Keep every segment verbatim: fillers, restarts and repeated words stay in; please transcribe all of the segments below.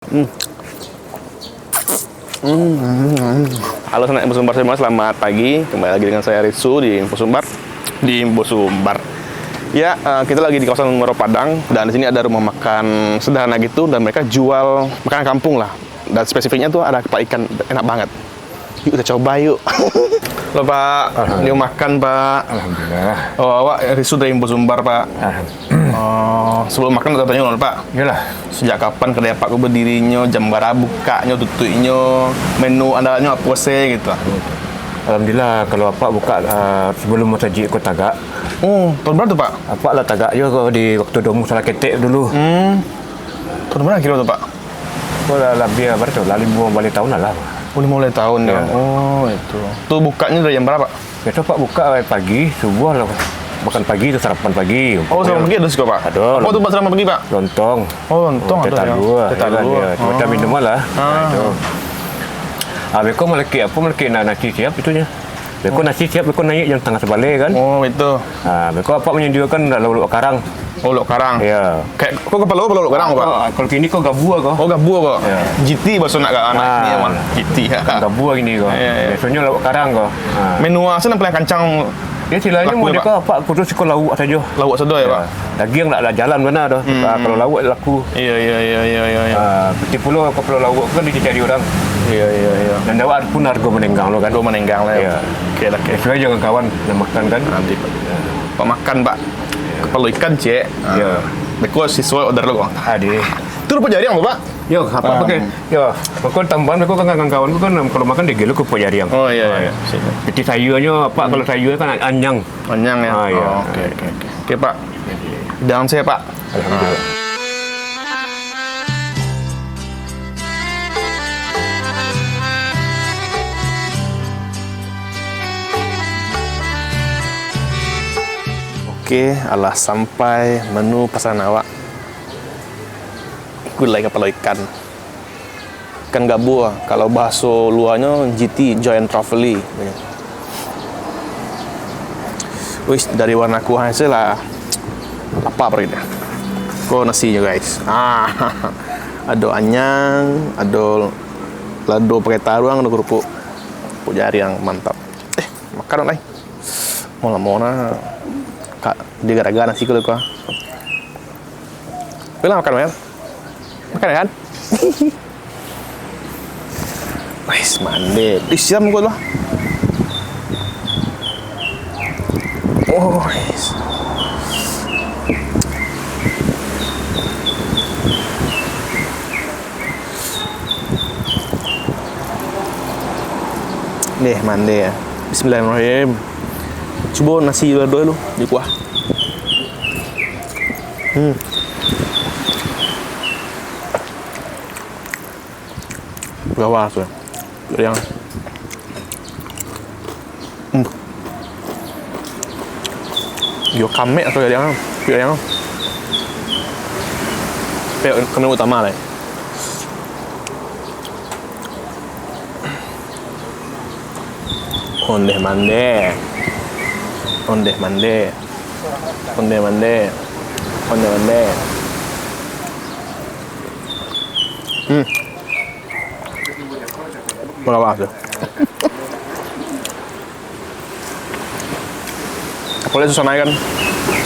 Hmm. Hmm. Halo, sanak Info Sumbar semua, selamat pagi. Kembali lagi dengan saya, Ritsu, di Info Sumbar. Di Info Sumbar. Ya, eh, kita lagi di kawasan Muaro Padang, dan di sini ada rumah makan sederhana gitu, dan mereka jual makanan kampung lah. Dan spesifiknya tuh ada kepala ikan, enak banget. Yuk, kita coba yuk. Halo, Pak. Alhamdulillah. Yuk makan, Pak. Alhamdulillah. Oh, awak Ritsu dari Info Sumbar, Pak. Alhamdulillah. Oh, sebelum makan, kita tanya dulu, Pak. Iyalah. Sejak kapan kedai Apak ko badirinyo, jam bara bukaknyo, tutuiknyo, menu andalannyo apo se gitu? Alhamdulillah, kalau Apak buka, ah, sebelum masajik ko tagak. Oh, tahun bara tu, Pak? Apak lah tagak juo ko di waktu Domu Salah Ketek dulu. Hmm. Tahun bara kiro tu, Pak? Ko lah labiah, bara tu lah, limo baleh tahun lah lah. Oh, limo baleh tahun, ya? Ya. Oh, itu. Tu bukaknyo dari jam bara, Pak? Biaso Apak buka pagi, subuah lah. Makan pagi tu, sarapan pagi. Oh, sarapan pagi ado siko, Pak? Ado. Apo tu, Pak, sarapan pagi, Pak? Lontong. Oh, lontong ado, ya. Teh talua, teh talua, ya. Macam minuman lah. Ah. Nah, itu. Ah, beko malakik apo, malakik na-, nasi siap itunyo. Beko nasi siap, beko naiak jam satangah sabaleh kan. Oh, itu. Ah, beko Apak manyadiokan lauak karang. Oh, lauak karang. Ya. Kayak, ko kapalo, kapalo lauak karang, Pak? Ah, kalau kini ko gabua ko. Oh, gabua ko. Ya. Jiti bahaso nak, nak ni mah. Jiti. Gabua kini ko. Ya, ya. Biasonyo lauak karang ko. Ha. Menu apo nan paling kancang? Ya, silahnyo laku, model Pak? Ko Apak khusus iko lauak sajo. Lauak sajo, ya, Pak? Dagiang ndak, ndak jalan bana doh. Hmm. Ah, kalau lauak laku. Iya, iya, iya, iya, iya, iya. Ah, seperti pulo, kalau lauak kan dicari orang. Iya, iya, iya. Dan awak pun hargo manenggang lo kan. Hargo manenggang lah, ya. Iya. Oke lah, oke. Sesuai jo kawan nak makan kan. Nanti, Pak. Ya. Pak makan, Pak. Kapalo ikan, cek. Ah. Ya. Beko siswa order lo, Bang. Ade. Tu rupo jariang, Pak? Yo, Apak pakai. Yo, beko tambahan, beko kan kawan-kawan ko kan, kalau makan dek lo kerupuk jariang. Oh, iya, iya, iya. Jadi sayuanyo, Apak, kalau sayua kan anyang. Anyang, ya? Ah, iya. Oh, oke, oke, oke. Oke, Pak. Jangan saya, Pak. Alhamdulillah. Oke, alah sampai menu pasanan awak. Gulai kapalo ikan. Ikan gabua, kalau bahaso luanyo G T, Giant Trevally. Wis, dari warna kuah se lah lapa paruik. Ko nasinyo, guys. Ah, ado anyang, ado lado pakai taruang, ado kerupuk. Kerupuk jariang, mantap. Eh, makan lai. Mola-mola. Kak, dia gara-gara nasi kalau kuah. Bilang makan, Mel. Makan kan? Wis, mande. Ih, siram ko lah. Oh, wis. Deh, mande ya. Bismillahirrahmanirrahim. Cubo nasi lado lu, di kuah. Hmm. Gawa tu. Yang. Hmm. Yo kamek tu yang. Yang. Kamek utama lah. Ondeh mandeh. Ondeh mandeh. Ondeh mandeh. Ondeh mandeh. Hmm. Murah tu. Apalagi suasana kan,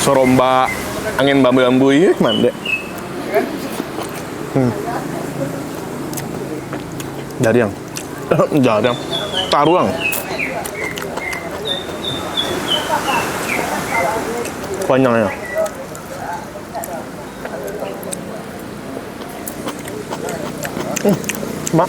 suara ombak, angin bambui-bambui, ih, mandeh. Hmm. Jariang. Jariang. Taruang. Panjangnya. Hmm, mak.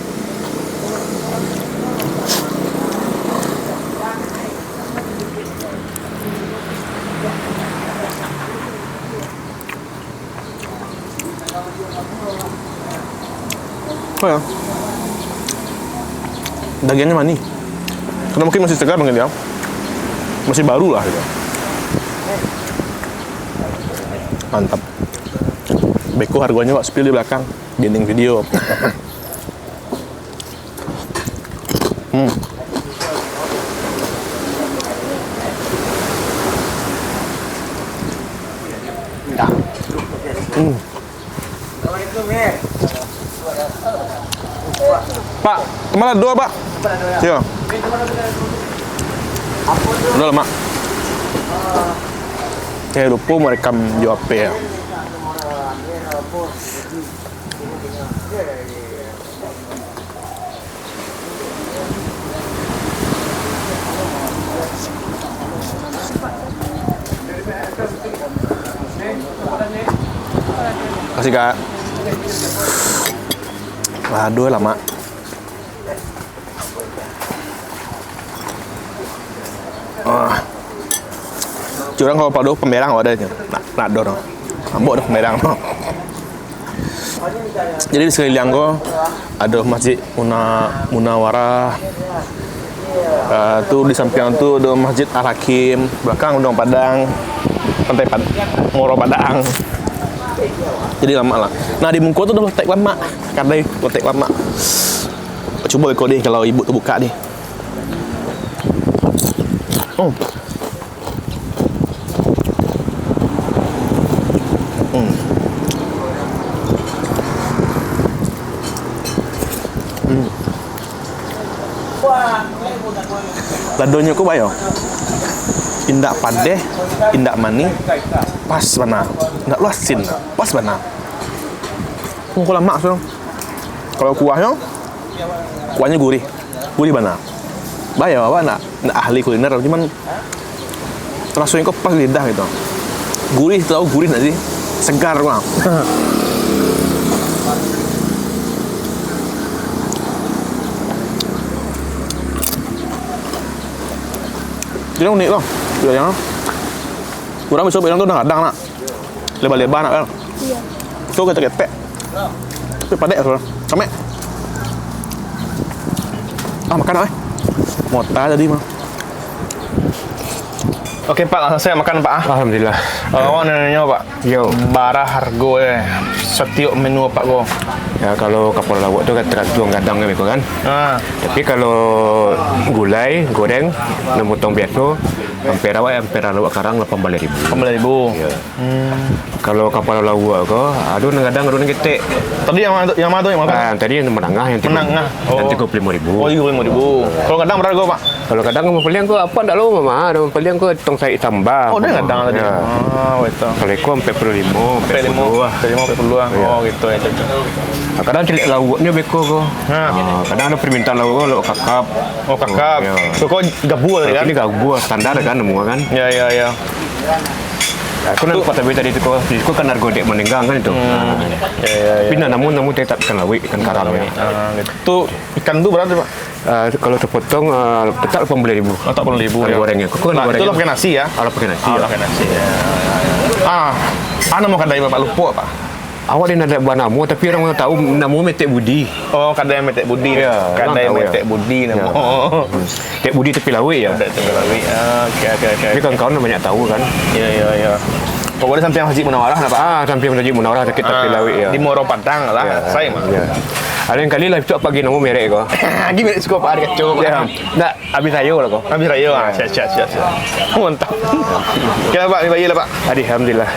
Oh ya. Dagiangnya manih. Karena mungkin masih segar mungkin ya. Masih baru lah gitu. Mantap. Beko harganya wak spill di belakang, di ending video. Hmm. Dah. Hmm. Pak, tambah lado, Pak. Yo. Udah lah, Mak. Eh, lupo merekam jo H P yo. Makasih, Kak. Aduh, lamo. Ah. Curang kalau pado pemberang ada tu. Nak, nak do no. Ambok dah pemberang no. Jadi di sekeliling ko ado Masjid Muna-, Munawarah. Ah, tu di sampiang tu ado Masjid Al-Hakim, belakang Undang Padang, Pantai Pad-, Muaro Padang. Jadi lamak lah. Nah, di muko tu ado Lotek Lamak, kadai Lotek Lamak. Cubo iko deh kalau ibu tu buka deh. Oh. Hmm. Hmm. Ladonyo ko bayo. Indak padeh, indak manih, pas bana. Indak lo asin, pas bana. Hmm, ko lamak tu. Kalau kuahnyo, kuahnyo gurih. Gurih bana. Bayo awak nak, nak ahli kuliner, cuman rasonyo ko pas lidah gitu. Gurih, tau gurih ndak sih? Segar, bang. Jadi unik tu. Iyo, yo. Urang biaso bilang tu undang-undang nak. Leba-leba nak kan? Iyo. Tu ketek-ketek. Tapi padek tu. Samek. Ah, makan, eh. Mota tadi mah. Oke, Pak, langsung sajo makan, Pak, ah. Alhamdulillah. Eh, awak nak nanyo, Pak. Yo. Bara hargo, eh, satiok menu apak ko? Ya, kalau kapalo lauak tu kan tagantuang gadang kan, beko kan. Ah. Tapi kalau gulai, goreng, nan motong biaso, ampia awak, ampia lauak karang lapan baleh ribu. Lapan baleh ribu. Ya. Hmm. Kalau kapalo lauak ko, ado nan gadang, ado nan ketek. Tadi yang ma-, yang ma tu, yang ma tu? Ah, tadi yang manangah, yang tigo. Manangah. Yang tigo puluah limo ribu. Oh, tigo puluah limo ribu. Kalau gadang bara hargo, Pak? Kalau gadang mah paliang ko, apo ndak lo, Mama? Ado paliang ko tong saik samba. Oh, ado gadang tadi. Ya. Ah, betul. Kalau iko ampek puluah limo, ampek puluah. Ampek limo, ampek puluah. Ya. Oh, gitu, ya, gitu. Kadang caliak lauaknyo beko ko. Ha. Ah, kadang ado permintaan lauak ko, lauak kakap. Oh, kakap. Ya. Ko gabua tadi kan? Ini gabua, standar kan, semua kan? Ya, ya, ya. Aku nan tu, pas tadi tu ko, ko kan hargo dek maninggang kan itu. Hmm. Ah. Ya, ya, ya. Tapi nan namun, namun tetap ikan lawik, ikan karang, ya. Ah, gitu. Tu ikan tu bara tu, Pak? Ah, kalau sapotong, ah, tetap lapan baleh ribu. Oh, lapan baleh ribu, ya. Gorengnya. Kok kan gorengnya? Itu lah pakai nasi, ya? Ah, lah pakai nasi, ya. Ah, lah pakai nasi, ya. Ah, ah, namo kadai Bapak, lupo, Pak. Awak ni ndak banamo, tapi urang tau namo Metek Budi. Oh, kadai Metek Budi. Ya, urang tau, ya. Kadai Metek Budi namo. Ya. Hmm. Metek Budi tepi lauik, ya? Metek Budi tepi lauik. Ah, oke, oke, oke. Tapi kawan-kawan banyak tau, kan? Ya, ya, ya. Pokoknyo sampiang Masjid Munawarah, napa? Ah, sampiang Masjid Munawarah, sakik tepi lauik, ya. Di Muaro Padang lah, ya, sai mah. Ya. Lain kali lah, itu apak gi namo merek ko. Gi merek siko, Pak, ari kaco, Pak. Ya. Ndak, abih rayo lah ko. Abih rayo, ah. Ya. Siap, siap, siap, siap. Mantap. Oke lah, Pak, baik lah, Pak. Alhamdulillah.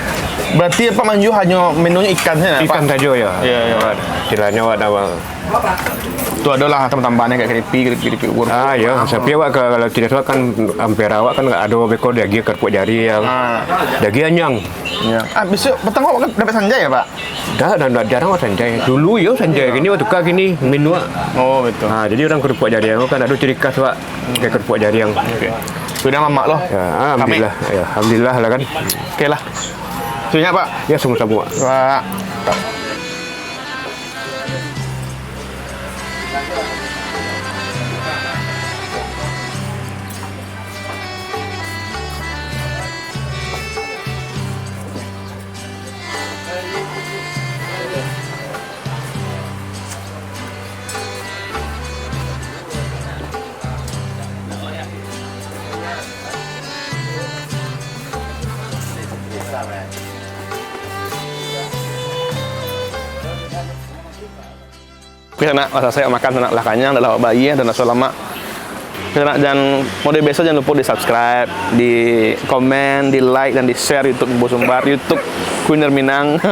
Berarti apak manjua hanyo menunyo ikan sajo, Pak? Ikan sajo, ya. Ya, ya. Istilahnya awak dah, Bang. Tu ado lah tambah-tambahan kayak keripik, keripik, keripik, keripik. Ah, ya. Tapi awak ka-, kalau tidak salah kan, ampera awak kan ado beko dagiang kerupuk jari, ya. Ah. Dagiang anyang. Ya. Ah, bisuak patang awak kan dapek sanjai, ya, Pak? Dah, dah, dah jarang awak sanjai. Dulu yo sanjai, kini awak tukar kini, menu awak. Oh, betul. Ha, jadi urang kerupuk jariang kan ado ciri khas awak, pakai kerupuk jariang. Oke. Sudah mamak lo. Ya, alhamdulillah. Ya, alhamdulillah lah kan. Oke lah. Sudah, Pak. Ya, sama-sama, Pak. Pak. Oke, sanak, masa sayo makan, sanak, lah kanyang, dah lah bayi, dah lah salamak. Oke, sanak, jan, mode biaso, jan lupo di-subscribe, di-komen, di-like, dan di-share YouTube Bosumbar, YouTube Kuliner Minang.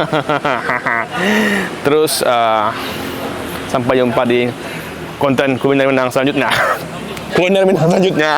Terus, eh, sampai jumpa di konten Kumindan Minang selanjutnya. Kumindan Minang selanjutnya.